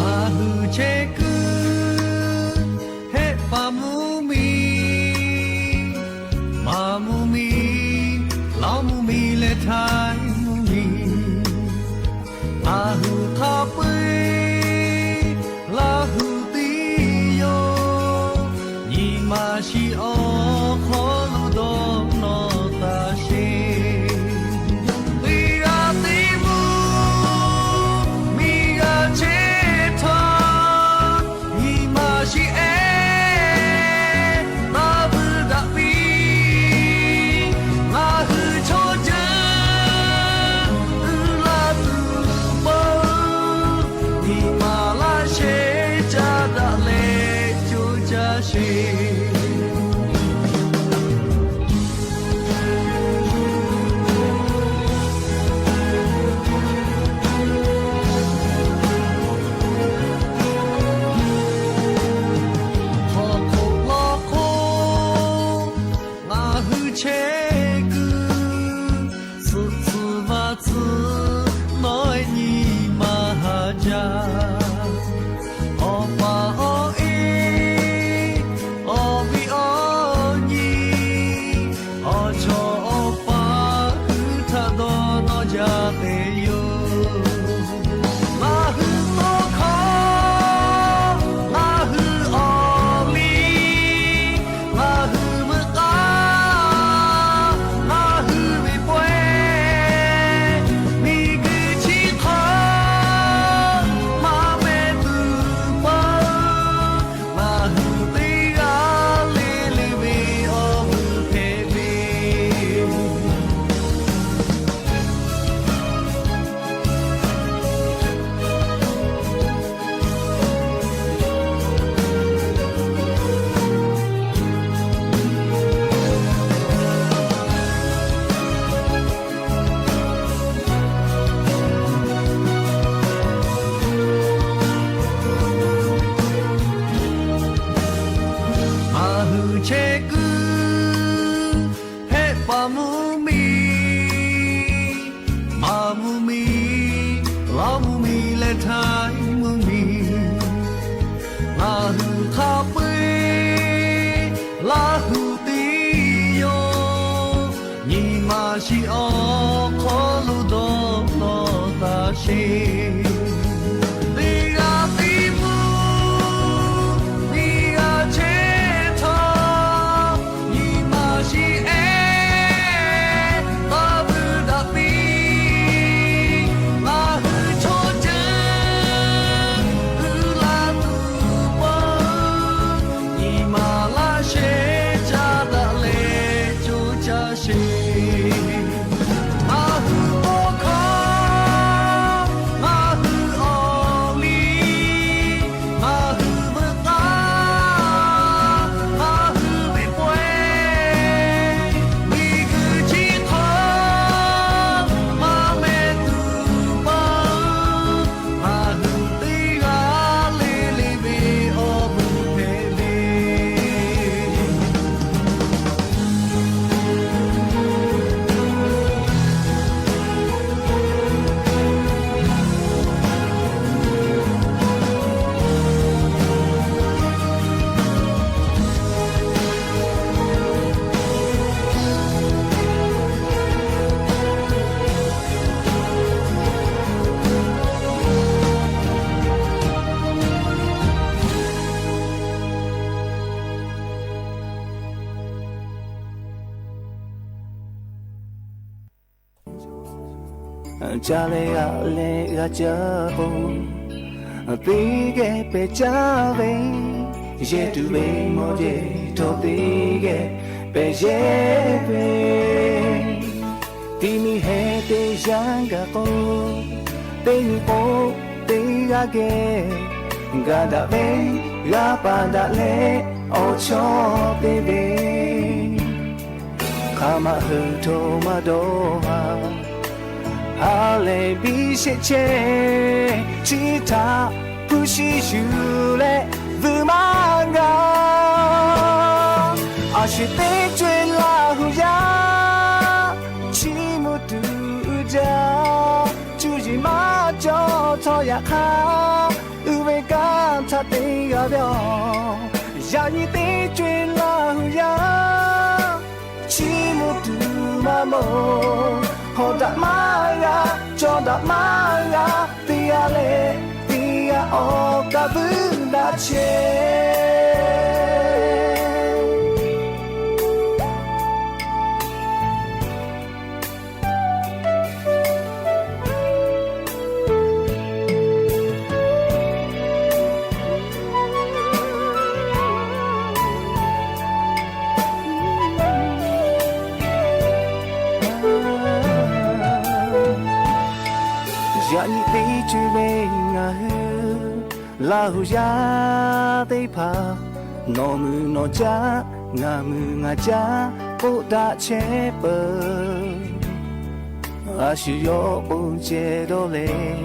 Ngaˬ hui chehˇ kuiˬ hehˆ paˍ mvuhˇmiˬ, maˍ mvuhˇmiˬ, lawˇ mvuhˇmiˬ leh htaiˍ mvuhˇmiˬ, ngaˬ hui hk'a peu-eˬ Laˇ hu tiˉ yoˬ. Nyi ma shiˍ awˬ hk'aw lo dawˇ nawˬ taˇ sheˍ. Teˇ g'aˇ teˇ mvuhˇmiˬ g'a chehˇ htaˇ, nyi ma shiˍ ehˉ taˇ vuiˬ daꞈ piˇ. Ngaˬ hui chaw ceuˬ uiˍ la tuˬ peuˬ, nyi ma laˇ shehˍ caˇ daꞈ leh coˇ caˇ sheˍ. Hk'aw hk'oˆ law hk'oˆ ngaˬ hui chehˇ kuiˬ, suhˍ tcuh vaˇ tcuh nawˬ nyi ma haˍ jaˇ. Awˬ pa awˬ e, awˬ viˉ awˬ nyi, awˬ chawˇ awˬ paˍ hui htaꞈ dawˇ nawˬ jaˇ te yoˬ. Ngaˬ hui tawˇ hkawˇ, ngaˬ hui awˬ liˇ, ngaˬ hui veuꞈ k'aˇ, ngaˬ hui ve pawehˇ, Chi awˬ hk'aw lo dawˇ nawˬ taˇ sheˍ. Teˇ g'aˇ teˇ mvuhˇ, teˇ g'aˇ chehˇ htawˇ, nyi ma shiˍ ehˉ taˇ vuiˬ daꞈ piˇ. Ngaˬ hui chaw ceuˬ uiˍ la tuˬ peuˬ, nyi ma laˇ shehˍ caˇ daꞈ leh coˇ caˇ sheˍ. Ngaˬ hui hk'aw hkawˇ, ngaˬ hui awˬ liˇ, ngaˬ hui veuꞈ k'aˇ, ngaˬ hui ve pawehˇ, miˬguiˬ chi hk'aw maˇ meh tuˬ peuˬ, ngaˬ hui teˇ g'aˇ le le ve awˬ bon hpehꞈ ve. Ca leh g'aꞈ leh g'a caˇ k'o, teˇ geh pehˬ caˇ ve, yehˇ tuˬ ve mawˇ jehˇ htawˇ teˇ geh pehˬ yehˇ ve. Teˇ miˬ heh teˇ yanˇ gaˬ k'o, teˇ nyi k'o teˇ g'aˇ geh, ga daꞈ ve g'a paˍ daꞈ leh awˬ chawˇ te ve. Hk'aˬ ma hui hto maˇ dawˇ haˍ. Ha lehˬ biˇ sheˆ chehˇ, chi htaꞈ hpu shi yuˬ leh vuiˬ maˇ g'a. A shu teˇ co-e Laˇ hu yaˇ, chiˇ mvuh tuˬ uiˍ jaˇ. Cuˇ yiˍ maˇ cawˬ htawˇ yaꞈ hk'aˇ, uiˍ ve kanˉ htaꞈ te g'a ve yoˬ. Yaꞈ nyi teˇ co-e Laˇ hu yaˇ, chiˇ mvuh tuˬ maˇ mawˬ. Hawˬ daꞈ maˇ g'a, cawˬ daꞈ maˇ g'a, teˇ g'aˇ leh teˇ g'aˇ awˬ kaꞈ vuiˬ daꞈ chehˇ. Yaꞈ nyi teˇ co-e ve ngaˬ hui Laˇ hu yaˇ teˇ hpaˍ, nawˬ mui nawˬ caˉ, ngaˬ mui ngaˬ caˉ k'oˆ daꞈ chehˇ peuˬ. A shu yawˇ k'o ceh dawˇ leh,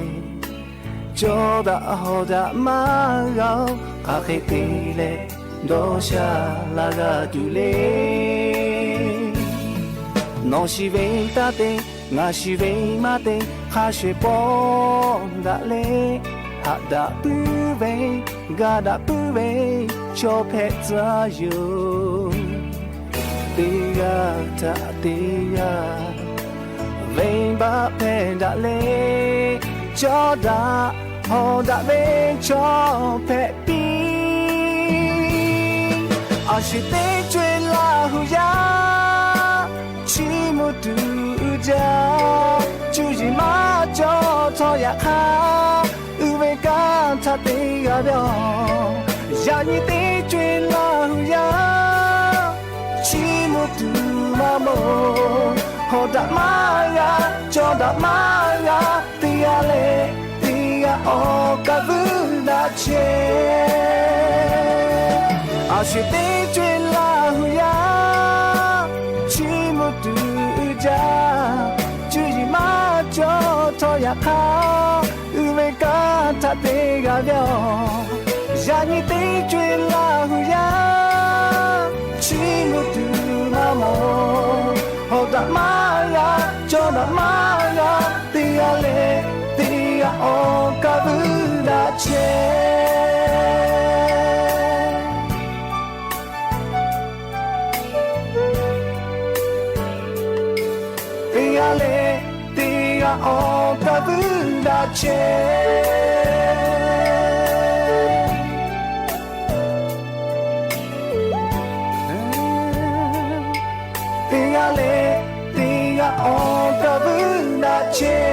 cawˬ daꞈ hawˬ daꞈ maˇ g'a-oˬ, hk'aˬ hk'e te leh dawˇ sha la g'a tuˬ le. Nawˬ shiˍ ve taˇ te, ngaˬ shiˍ ve maˇ te, hk'a shuˍ pawˆ daꞈ leh, haꞈ daꞈ puiˉ ve, ga daꞈ puiˉ ve, chaw hpehꞈ tcuh yoˬ. Teˇ g'aˇ htaꞈ teˇ g'aˇ venˇbaˆ hpehˇ daꞈ leh, cawˬ daꞈ hawˬ daꞈ ve chaw hpehꞈ piˇ. A shu teˇ co-e Laˇ hu yaˇ, chiˇ mvuh tuˬ uiˍ jaˇ. Cuˇ yiˍ maˇ cawˬ htawˇ yaꞈ hk'aˇ, uiˍ ve kanˉ htaꞈ te g'a ve yoˬ. Yaꞈ nyi teˇ co-e Laˇ hu yaˇ, chiˇ mvuh tuˬ maˇ mawˬ. Hawˬ daꞈ maˇ g'a, cawˬ daꞈ maˇ g'a, teˇ g'aˇ leh teˇ g'aˇ awˬ kaꞈ vuiˬ daꞈ chehˇ. A shu teˇ co-e Laˇ hu yaˇ, chiˇ mvuh tuˬ uiˍ jaˇ. Cuˇ yiˍ maˇ cawˬ htawˇ yaꞈ hk'aˇ, uiˍ ve kanˉ htaꞈ te g'a ve yoˬ. Yaꞈ nyi teˇ co-e Laˇ hu yaˇ, chiˇ mvuh tuˬ maˇ mawˬ. Hawˬ daꞈ maˇ g'a, cawˬ daꞈ maˇ g'a, teˇ g'aˇ leh teˇ g'aˇ awˬ kaꞈ vuiˬ daꞈ chehˇ. leh teˇ g'aˇ awˬ kaˇ vuiˬ daꞈ chehˇ. Teˇ g'aˇ leh teˇ g'aˇ awˬ kaˇ vuiˬ daꞈ chehˇ.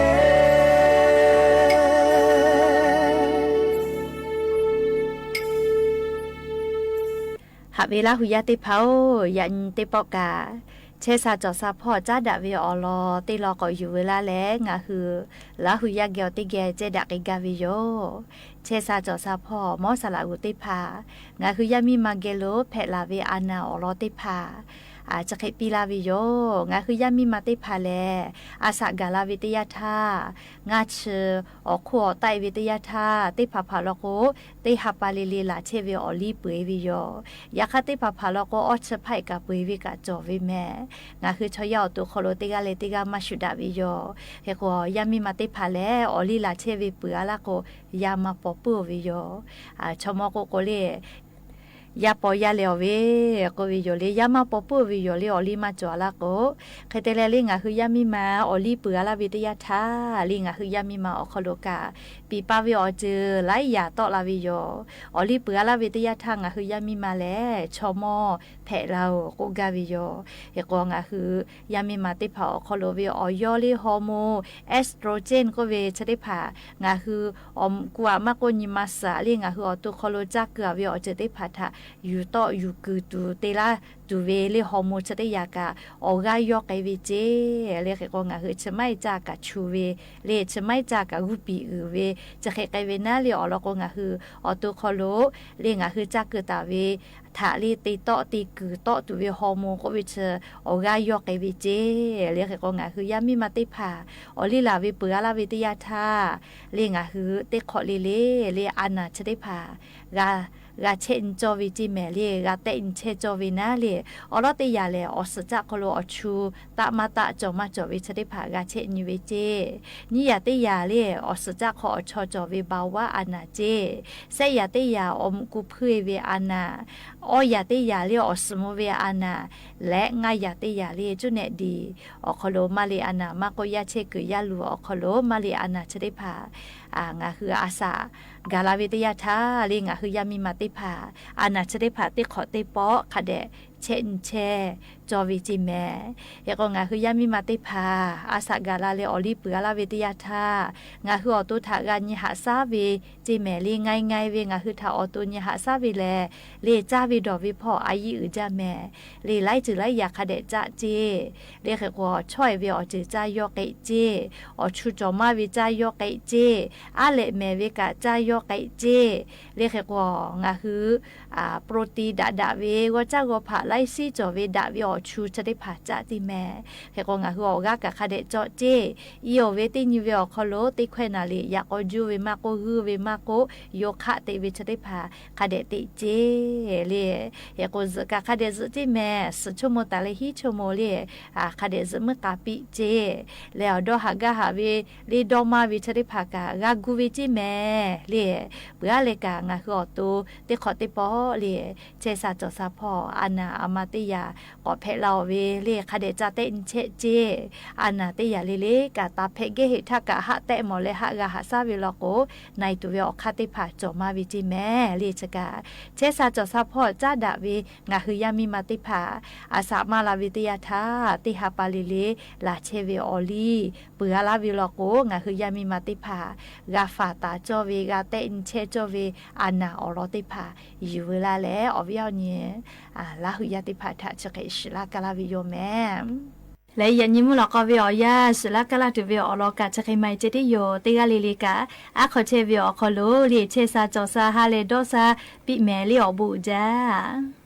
Haꞈ ve Laˇ hu yaˇ teˇ hpaˍ-oˬ, yaꞈ nyi teˇ pawˆ kaꞈ chehˇ sha cawˬ sha hpawˇ caˉ daꞈ ve awˬ lawn teˇ lawn k'awꞈ yuˬ veu laˇ leh, ngaˬ hui Laˇ hu yaˇ geh awˬ teˇ geh cehˇ daꞈ k'ai gaˇ ve yoˬ. Chehˇ sha cawˬ sha hpawˇ mawˇ saˍ laꞈ g'uˬ teˇ hpaˍ ngaˬ hui yaˇ miˇ ma geh lo hpehꞈ laˬ ve a naˍ awˬ lawn teˇ hpaˍ chi hk'e piˇ laˇ ve yoˬ. Ngaˬ hui yaˇ miˇ ma teˇ hpaˍ lehˬ, a shaꞈ gaˬ la ve teˇ yanˇ htaˇ, ngaˇ chi awˬ hk'oˆ awˬ taˆ e ve teˇ yanˇ htaˇ, teˇ hpaˍ hpaˍ law k'o, teˇ ha pa le le laˬ chehˇ ve awˬ liˇ peuˬ e ve yoˬ. Yaꞈ hk'aˇ, teˇ hpaˍ hpaˍ law k'o, awˇ chi hpaˆ e kaꞈ peuˬ e ve kaꞈ cawˬ ve mehˍ. Ngaˬ hui chaw yaˇ awˬ to hk'aw lo teˇ g'aˇ leh teˇ g'aˇ maˇ shuˍ daꞈ ve yoˬ. Hk'e k'o, yaˇ miˇ ma teˇ hpaˍ lehˬ, awˬ liˇ laˬ chehˇ ve peuˬ a laˇ k'o, yaˇ maˇ paw puiˉ-oˬ ve yoˬ. Chaw mawˇ k'oˆ k'o le, yaˇ paw yaˇ leh awˬ ve k'oˆ ve yoˬ le, yaˇ maˇ paw puiˉ-oˬ ve yoˬ le, awˬ liˇ maˇ cawˬ a laˇ k'o. Hk'e te leh le, ngaˬ hui yaˇ miˇ ma awˬ liˇ peuˬ a laˇ ve teˇ yanˇ htaˇ le, ngaˬ hui yaˇ miˇ ma awˬ hk'aw lo kaꞈ piˍ pa ve awˬ ceuˬ laiˉ yaꞈ tawˆ la ve yoˬ. Awˬ liˇ peuˬ a laˇ ve teˇ yanˇ htaˇ, ngaˬ hui yaˇ miˇ ma lehˬ chaw mawˇ hpehꞈ la-oˬ k'oˆ gaˇ ve yoˬ. Hk'e k'o, ngaˬ hui yaˇ miˇ ma teˇ hpaˍ awˬ hk'aw lo ve awˬ yawˇ le hormone estrogen k'oˆ ve chi teˇ hpaˍ ngaˬ hui awˬ mvuhꞈ ku aꞈ maˇ k'oˆ, nyi ma suhˍ aꞈ le ngaˬ hui awˬ to hk'aw lo caˇ keu a ve awˬ ceuˬ teˇ hpaˍ htaꞈ yuˬ tawˆ yuˬ kuiˬ tuˬ te laˇ tuˬ ve le hormone chi teˇ yaꞈ kaꞈ awˬ g'aˇ yawˇ k'ai ve ceˇ le. Hk'e k'o, ngaˬ hui chi maˇ heˆ caˇ kaꞈ chu ve le, chi maˇ heˆ caˇ kaꞈ g'uˇ piˍ uiˍ ve, chi hk'e k'ai ve naˉ le awˬ lawn k'o, ngaˬ hui awˬ to hk'aw lo le ngaˬ hui caˇ keu taˍ ve htaꞈ le te tawˆ te kuiˬ tawˆ tuˬ ve hormone k'oˆ ve chi awˬ g'aˇ yawˇ k'ai ve ceˇ le. Hk'e k'o, ngaˬ hui yaˇ miˇ ma teˇ hpaˍ awˬ liˇ laˬ ve peuˬ a laˇ ve teˇ yanˇ htaˇ le, ngaˬ hui teˇ hk'awꞈ le le le a naˍ chi teˇ hpaˍ g'a g'a chehˇ nyi cawˇ ve ceˇ mehˍ le, g'a tehˆ nyi chehˇ cawˇ ve naˉ le. Awˬ lawˉ teˇ yaꞈ lehˬ, awˬ suhˍ caˆ hk'aw lo awˬ chu taˆ maˇ taˆ cawˬ maˇ cawˬ ve chi teˇ hpaˍ g'a chehˇ nyi ve ceˇ. Nyiˇ yaꞈ teˇ yaꞈ le, awˬ suhˍ caˆ hk'aw awˬ chaw cawˬ ve baˍ vaˉ a naˍ ceˇ. Sehˆ yaꞈ teˇ yaꞈ awˬ mvuhꞈ ku hpuiˇ ve a naˍ. Awˇ yaꞈ teˇ yaꞈ le, awˬ suhˍ mvuh ve a naˍ leh, ngaˇ yaꞈ teˇ yaꞈ le, cuˇ nehˆ diˬ awˬ hk'aw lo maˇ le a naˍ maˇ k'oˆ, yaˇ chehˇ kuiˬ yaˇ luˬ awˬ hk'aw lo maˇ le a naˍ chi teˇ hpaˍ ngaˬ hui a shaꞈ gaˬ la ve teˇ yanˇ htaˇ le, ngaˬ hui yaˇ miˇ ma teˇ hpaˍ a naˍ chi teˇ hpaˍ teˇ hk'awꞈ teˇ pawˆ hk'a dehꞈ chehˇ nyi chehˇ cawˇ ve ceˇ mehˍ. Hk'e k'o, ngaˬ hui yaˇ miˇ ma teˇ hpaˍ a shaꞈ gaˬ la leh awˬ liˇ peuˬ a laˇ ve teˇ yanˇ htaˇ, ngaˬ hui awˬ to htaꞈ g'a nyi haꞈ shaˉ ve ceˇ mehˍ le, ngai ngai ve ngaˬ hui htaꞈ awˬ to nyi haꞈ shaˉ ve lehˬ le, caˇ ve dawˬ ve hpawˇ a yiˇ uiˍ jaˇ mehˍ le, laiˉ ceuˬ laiˉ yaꞈ hk'a dehꞈ caˆ ceˇ le. Hk'e k'o, chawˇ e ve awˬ ceuˬ caˇ yawˇ k'ai ceˇ, awˬ chu cawˬ maˇ ve caˇ yawˇ k'ai ceˇ, aˉ lehꞈ mehˍ ve kaꞈ caˇ yawˇ k'ai ceˇ le. Hk'e k'o, ngaˬ hui protein daꞈ daꞈ ve, g'awˇ caˇ g'awˇ hpaꞈ laiˉ siˉ cawˬ ve daꞈ ve awˬ chu chi teˇ hpaˍ caˆ ceˇ mehˍ. Hk'e k'o, ngaˬ hui awˬ g'aˇ kaꞈ hk'a dehꞈ cawˆ ceˇ. Iˉ oˬ ve teˇ nyi ve awˬ hk'aw lo teˇ hkawehˇ naˍ liꞈ yaꞈ k'aw juˇ ve maˇ k'oˆ, g'uiˇ ve maˇ k'oˆ, yoˬ hk'aˆ te ve chi teˇ hpaˍ hk'a dehꞈ teꞈ ceˇ le. Hk'e k'o, zuhꞈ kaꞈ hk'a dehꞈ zuhꞈ ceˇ mehˍ. Suhˍ choˇ mo taˍ leh hiˉ choˇ mo le, hk'a dehꞈ zuhꞈ meuˇ k'a piˆ ceˇ le. Awˬ dawˇ haꞈ gaˇ haꞈ ve le dawˇ maˇ ve chi teˇ hpaˍ kaꞈ g'a gu ve ceˇ mehˍ le. Peuˬ aˉ leh kaꞈ ngaˬ hui awˬ to teˇ hk'awꞈ teˇ pawˆ le chehˇ sha cawˬ sha hpawˇ a naˍ a ma teˇ yaꞈ k'awꞈ hpehꞈ la-oˬ ve le, hk'a dehꞈ ca tehˆ nyi chehˇ ceˇ. A naˍ teˇ yaꞈ le le kaꞈ taˍ hpehꞈ gehˇ heˆ htaˇ kaꞈ haˆ tehˆ mawˬ leh haˆ g'a haꞈ shaˉ ve law k'o, na e tuˬ ve awˬ hk'aˇ teˇ hpaˍ cawˬ maˇ ve ceˇ mehˍ le. Chi kaꞈ chehˇ sha cawˬ sha hpawˇ caˉ daꞈ ve ngaˬ hui yaˇ miˇ ma teˇ hpaˍ a shaꞈ maˇ la ve teˇ yanˇ htaˇ, teˇ ha pa le le laˬ chehˇ ve awˬ liˇ peuˬ a laˇ ve law k'o, ngaˬ hui yaˇ miˇ ma teˇ hpaˍ g'a faˍ taˍ cawˇ ve, g'a tehˆ nyi chehˇ cawˇ ve a naˍ awˬ lawn teˇ hpaˍ yuˬ veu laˇ leh, awˬ viˉ awˬ nyi Laˇ hu yaˇ teˇ hpaˍ htaꞈ chi hk'e shiˍ laˇ kaˇ laˇ ve yoˬ mehˍ. Leh yaꞈ nyi mvuhˇ lawꞈ k'aw ve awˬ yanˇ shiˍ laˇ kaˇ laˇ tuˬ ve awˬ lawn kaꞈ chi hk'e ma e ceh tiˉ yoˬ. Teˇ g'aˇ le le kaꞈ aˉ hk'aw chehˇ ve awˬ hk'aw lo le chehˇ sha cawˬ sha ha leh dawˇ sha piˇ mehˍ le awˬ bon uiˍ jaˇ.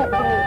hpehꞈ ve.